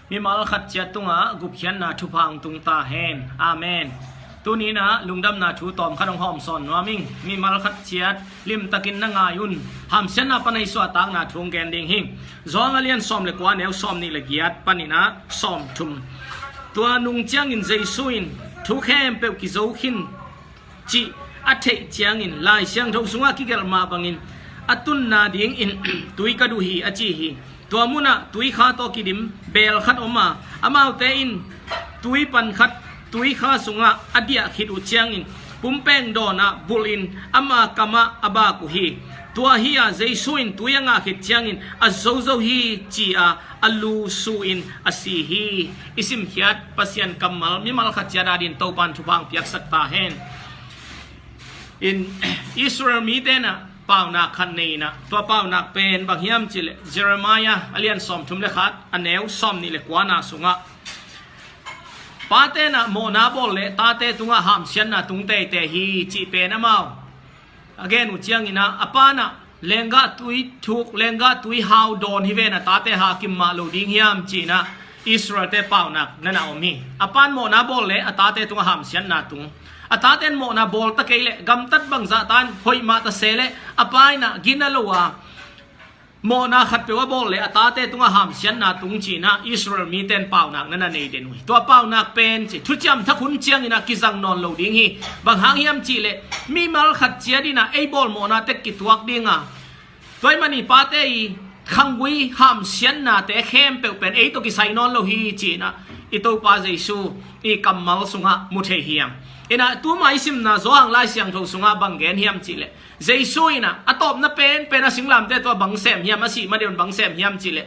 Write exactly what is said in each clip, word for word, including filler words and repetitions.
Mimal khat ciat tungah gupkhiatna thupha hong tung ta hen. Amen. Tuni-in ah lungdamna thu tawm khat hong hawm sawn nuam ing. Mimal khat ciat limtakin na ngai un. Hamsiatna pan a i suahtakna thu hong gen ding hi. Johan a lian sawm le kua, neu sawm nih le giat panin ah sawm thum. Tua nung ciangin Jesu in thu khempeuh kizo khin cih a theih ciangin Lai Siangtho sungah kigelh mah bangin a tunna dingin tui ka duh hi a ci hi. Tua munah tuikha tawh kidim beel khat om a, amaute in tui pan khat tuikha sungah a diah khit uh ciangin pumpeng dawnah bulhin ama kamah a bak uh hi. Tua hi-a Jesu in tui a ngah khit ciangin a zozo hi ci-a a lu su-in a si hi. I simkhiat Pasian kammal mimal khat ciat adingin Topa'n thupha hong piaksak ta hen. In Israel mite in ah paunak khat nei in ah, tua paunak pen bang hiam cih leh Jeremiah a lian sawm thum le khat, a neu sawm nih le kuana sungah pate in ah mawhna bawl leh tate tungah hamsiatna tung teitei hi cih pen amau a gen uh ciangin ah, a pa in ah lenggah tui thuk, lenggah tui hau dawn hi ven, a tate hakim mah lo ding hiam ci-in ah Israel-te paunak na na om hi. A pa in mawhna bawl leh a tate tungah hamsiatna tung. A tate in mawhna bawl ta kei leh, gamtat bangzah ta in hoih mah ta se leh, a pa in ah gina lo a, mawhna khatpeuh a bawl leh a tate tungah hamsiatna tung ci-in ah Israel mite in paunak na na nei den uh hi. Tua paunak pen ci, Thuciam Thak hun ciangin ah kizang nawn lo ding hi. Bang hang hiam cih leh mimal khat ciat in ah ei bawl mawhna tek kituak ding a, tua ahih manin pate i khanggui hamsiatnate khempeuh pen ei tawh kisai nawn lo hi ci-in ah i Topa Jesu i kammal sungah mu thei hi hang. In ah tuma i simna Johan Lai Siangtho sungah bang gen hiam cih leh, Jesu in ah a tawpna penpen a singlamteh tungah bang sem hiam, a sih madeuh in bang sem hiam cih leh,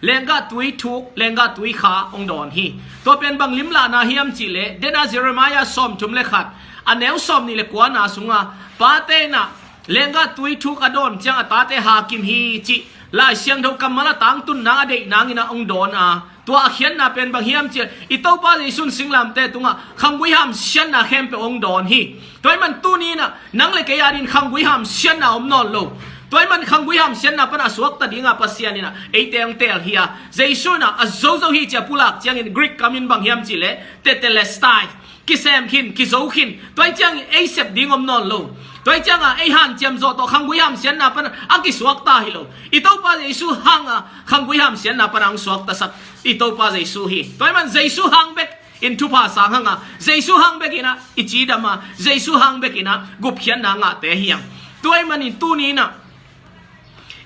lenggah tui thuk, lenggah tui kha hong dawn hi. Tua pen bang limlahna hiam cih leh, den ah Jeremiah sawm thum le khat, a neu sawm nih le kuana sungah pate in ah lenggah tui thuk a dawn ciang a tate hakim hi cih Lai Siangtho kammal a tangtun nang, a deih nangin ah hong dawn a, tua a khiatna pen bang hiam cih leh, i Topa Jesu in singlamteh tungah khanggui hamsiatna khempeuh hong dawn hi. Tua ahih manin tuni-in ah nang le kei adingin khanggui hamsiatna om nawn lo. Tua ahih manin khanggui hamsiatna pan a suakta ding a Pasian in ah eite hong teel hi a, Jesu in ah a zozo hi ci-a pulak ciangin Greek kamin bang hiam cih leh, tetelestai. Kisem khin, kizo khin. Tua ahih ciangin ei sep ding om nawn lo. Tua ahih ciangin ei hanciam zawh tawh khanggui hamsiatna pan a kisuakta hi lo. I Topa Jesu hang a khanggui hamsiatna pan a hong suaktasak i Topa Jesu hi. Tua ahih manin Jesu hang bek in thupha sang hang a, Jesu hang bek in ah i cidam a, Jesu hang bek in ah gupkhiatna ngahte hi hang. Tua ahih manin tuni-in ah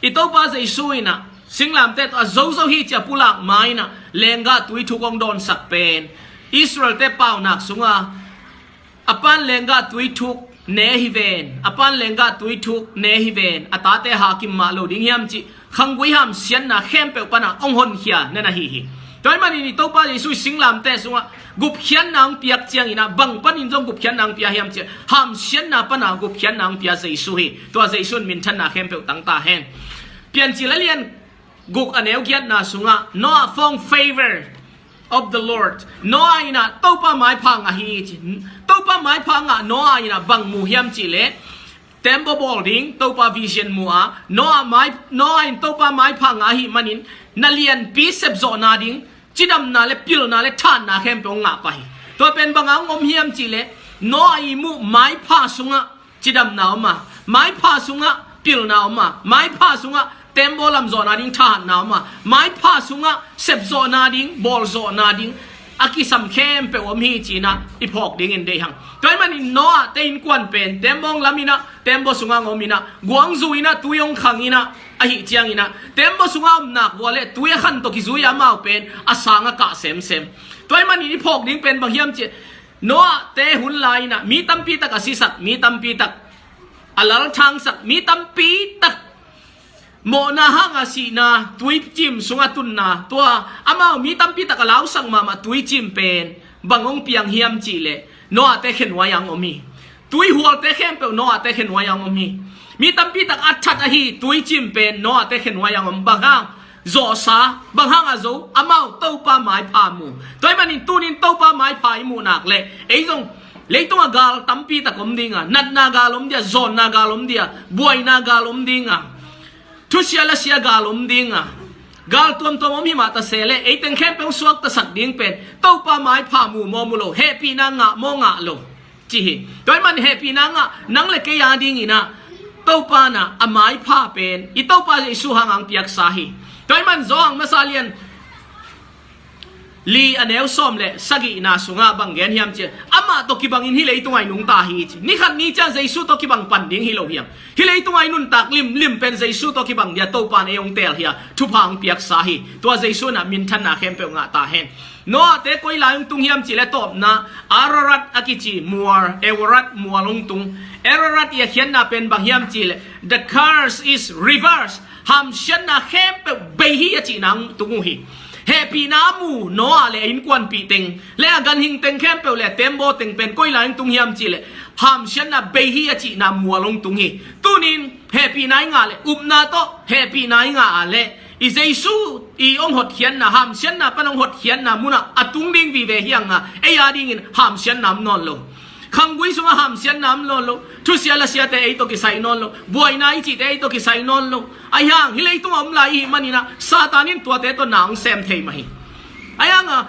i Topa Jesu in ah singlamteh tawh a zozo hi ci-a pulak ma-in ah lenggah tui thuk hong dawnsak pen Israel-te paunak sungah a pa in lenggah tui thuk ne hi ven, a pa in lenggah tui thuk ne hi ven, a tate hakim mah lo ding hiam cih khanggui hamsiatna khempeuh pan a hong honkhia na na hi hi. Tua ahih manin i Topa Jesu i singlamteh sungah gupkhiatna hong piak ciangin ah, bang panin zong gupkhiatna hong pia hiam cih leh, hamsiatna pan a gupkhiatna hong pia Jesu hi. Tua Jesu in minthanna khempeuh tang ta hen. Piancil a lian guk, a neu giatna sungah Noah found favor of the Lord. Noah in ah Topa maipha ngah hi ci. Topa maipha ngah Noah in ah bang mu hiam cih leh, tembaw bawl ding Topa vision mu a, Noah mai, Noah in Topa maipha ngah ahih manin na lianpi sepzawhna ding cidamna le pilna le thahatna khempeuh hong ngah pah hi. Tua pen bang a hong om hiam cih leh, Noah i muh maipha sungah cidamna om a, maipha sungah pilna om a, maipha sungah tembaw lamzawhna ding thahatna om a, maipha sungah sepzawhna ding, bawlzawhna ding a kisam khempeuh om hi ci-in ah i phawk dingin deih hang. Tua ahih manin Noah-te innkuan pen tembaw hong lam in ah, tembaw sungah hong om in ah, guangzu in ah, tui hong khang in ah, ahih ciangin ah tembaw sungah om nak uh leh tui a khan tawh kizui a, amau pen a sang a kah semsem. Tua ahih manin i phawk ding pen bang hiam cih leh, Noah-te hun lai-in ah mi tampi tak a sisak, mi tampi tak a lalthangsak, mi tampi tak mawhna hanga sihna, tuicim sungah tunna, tua amau mi tampi tak a lausak mahmah tuicim pen bang hong piang hiam cih leh, Noah-te khenuai-a hong om hi. Tuihualte khempeuh Noah-te khenuai-a hong om hi. Mi tampi tak a that ahi tuicim pen Noah-te khenuai-a hong om. Bang hang? Zawhsa. Bang hanga zo? Amau Topa maipha mu. Tua ahih manin tuni-in Topa maipha i muh nak leh, ei zong leitungah gal tampi tak om ding a, natna gal om ding a, zawnna gal om ding a, buaina gal om ding a, thusia lasia gal om ding a, Gal tuamtuam om himah ta se leh, ei teng khempeuh suaktasak ding pen Topa maipha mu maw mu lo, hehpihna ngah maw ngah lo, ci hi. Tua ahih man hehpihna ngah nang le kei a dingin ah Topa in ah a maipha pen i Topa Jesu hangah hong piaksa hi. Tua ahih man Johan masa lian li a neu sawm le sagihna sungah bang gen hiam cih leh, amah tawh kibangin hih leitungah i nungta hi ci. Ni khat ni ciang Jesu tawh kibang pan ding hi lo hiam? Hih leitungah i nuntak limlim pen Jesu tawh kibang ding a Topa in ei hong teel hi a, thupha hong piaksa hi. Tua Jesu in ah minthanna khempeuh ngah ta hen. Noah te koi lai hong tung hiam cih leh tawpna Ararat a kici mual, Ararat mual hong tung. Ararat i a khiatna pen bang hiam cih leh, the curse is reversed. Hamsiatna khempeuh bei hi a cihna hong tung uh hi. Hehpihna a mu Noah le a innkuanpih teng le a ganhing teng khempeuh le a tembaw teng pen koi lai hong tung hiam cih leh, hamsiatna bei hi a cihna mual hong tung hi. Tunin hehpihna i ngah leh, upna tawh hehpihna i ngah a leh, i Jesu i hong hotkhiatna, hamsiatna pan hong hotkhiatna munah a tung ding vive hi hang a, ei a dingin hamsiatna om nawn lo. Khanggui sungah hamsiatna om nawn lo. Thusia lasiate ei tawh kisai nawn lo. Buaina i cihte ei tawh kisai nawn lo. Ahi hang hih leitungah om lai i hih manin ah Satan in tuate tawh na hong sem thei mah hi. Ahi hang a,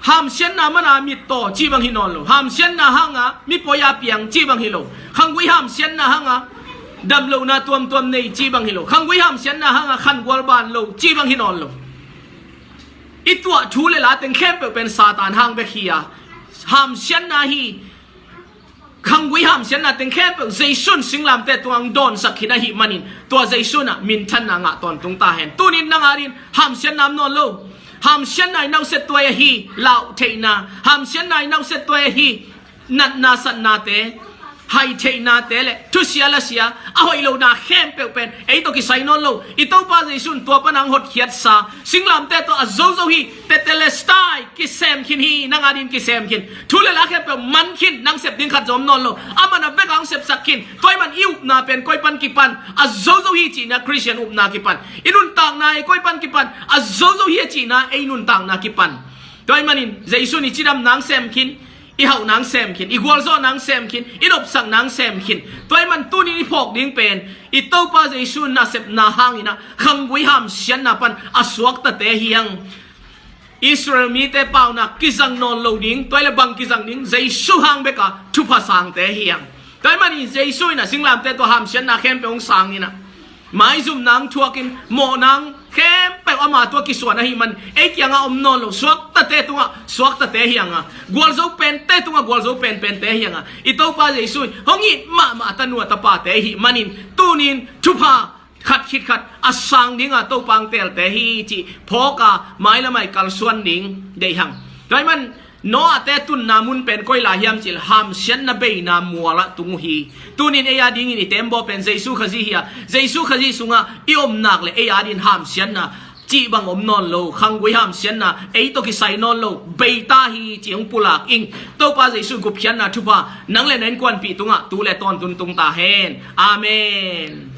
hamsiatna man a mittaw cih bang hi nawn lo. Hamsiatna hang a mi poi a piang cih bang hi lo. Khanggui hamsiatna hang a damlohna tuamtuam nei cih bang hi lo. Khanggui hamsiatna hang a khangual ban lo cih bang hi nawn lo. I tuah thu le la teng khempeuh pen Satan hang bek hi a, hamsiatna hi. Khanggui hamsiatna teng khempeuh Jesu in singlamteh tungah hong dawnsak khin ahih manin, tua Jesu in ah minthanna ngah tawntung ta hen. Tunin nang a dingin hamsiatna om nawn lo. Hamsiatna i nauset tuai ahi, lauh theihna. Hamsiatna i nauset tuai ahi, natna satnate, hai theihnate le thusia lasia, a hoih lohna khempeuh pen ei tawh kisai nawn lo. I Topa Jesu in tua pan a hong hotkhiatsa singlamteh tawh a zozo hi. Tetelestai, kisem khin hi. Nang a dingin kisem khin. Thu le la khempeuh man khin. Nang sep ding khat zong om nawn lo. Aman a vek a hong sepsak khin. Tua ahih man i upna pen koi pan kipan? A zozo hi cihna Khristian upna kipan. I nuntakna ei koi pan kipan? A zozo hi a cihna ei nuntakna kipan. Tua ahih manin Jesu in i cidamna hong sem khin, i hauhna hong sem khin, i gualzawhna hong sem khin, i nopsakna hong sem khin. Tua ahih man tunin i phawk ding pen i Topa Jesu nasepna hangin ah khanggui hamsiatna pan a suaktate hi hang. Israel mite paunak kizang nawn lo ding, tua ahih leh bang kizang ding? Jesu hang bek a thupha sangte hi hang. Tua ahih manin Jesu in ah singlamteh tawh hamsiatna khempeuh hong sangin ah, maizumna hong thuakin, mawhna hong khempeuh ama tungah kisuan ahih man, ei kiangah om nawn lo. Suaktate tungah suaktate hi hang a, gualzo pente tungah gualzo penpente hi hang a, i Topa Jesu in hong it mahmah a tanu a tapate ahih manin, tunin thupha khat khit khat a sang dinga Topa hong teelte hi cih phawk a, mailam ah i kalsuan ding deih hang. Tua ahih man Noah te tunna mun pen koi lai hiam cih leh, hamsiatna beina mual ah tung uh hi. Tunin ei a dingin i tembaw pen Jesu Khazih hi a, Jesu Khazih sungah i om nak leh ei a dingin hamsiatna cih bang om nawn lo. Khanggui hamsiatna ei tawh kisai nawn lo, bei ta hi cih hong pulak ing. Topa Jesu gupkhiatna thupha nang le na innkuanpih tungah tu le tawntung tung ta hen. Amen.